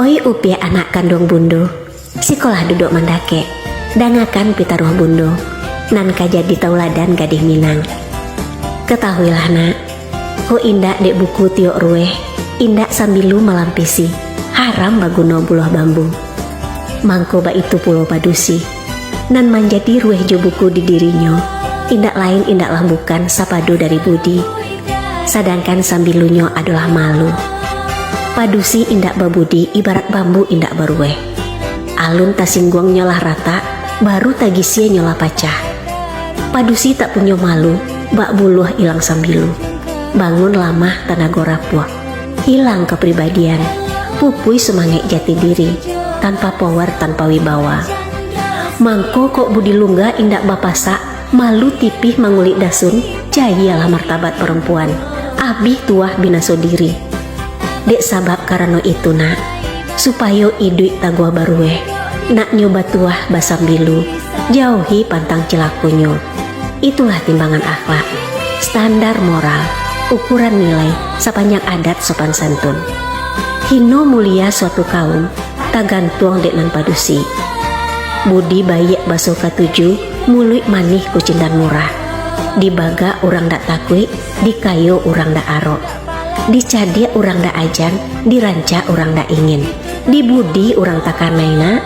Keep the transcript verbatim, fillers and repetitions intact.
Oi upiak anak kanduang bundo, sikolah duduak mandakek, dangakan pitaruah bundo, nan ka jadi tauladan gadih Minang. Katahuilah nak, kok indak dek buku tiok rueh, indak sambilu malampisi, haram baguno buluah bambu. Mangko baitu pulo padusi, nan manjadi rueh jo buku di dirinyo, indak lain indaklah bukan sapado dari budi, sadangkan sambilunyo adolah malu. Padusi indak babudi ibarat bambu indak barueh. Alun tasingguangnyo lah ratak, baru tagisianyo lah pacah. Padusi tak punyo malu, bak buluah ilang sambilu. Bangun lamah tanago rapuak. Hilang kapribadian, pupui sumangaik jati diri, tanpa power, tanpa wibawa. Mangko kok budi lungga indak bapasak, malu tipih mangulik dasun, jayalah martabat parempuan, abih tuah binaso diri. Dek sabab karano itu nak, supayo iduik taguah barueh, naknyo batuah basambilu, jauhi pantang cilakonyo. Itulah timbangan akhlak, standar moral, ukuran nilai sapanjang adat sopan santun. Hino mulia suatu kaum tagantuang dek nan padusi. Budi baiak baso katuju, muluik manih kucindan murah. Dibagak urang dak takuik, dikayo urang dak arok. Dicadiak urang dak ajan, dirancak urang dak ingin. Dibudi urang takanai nak,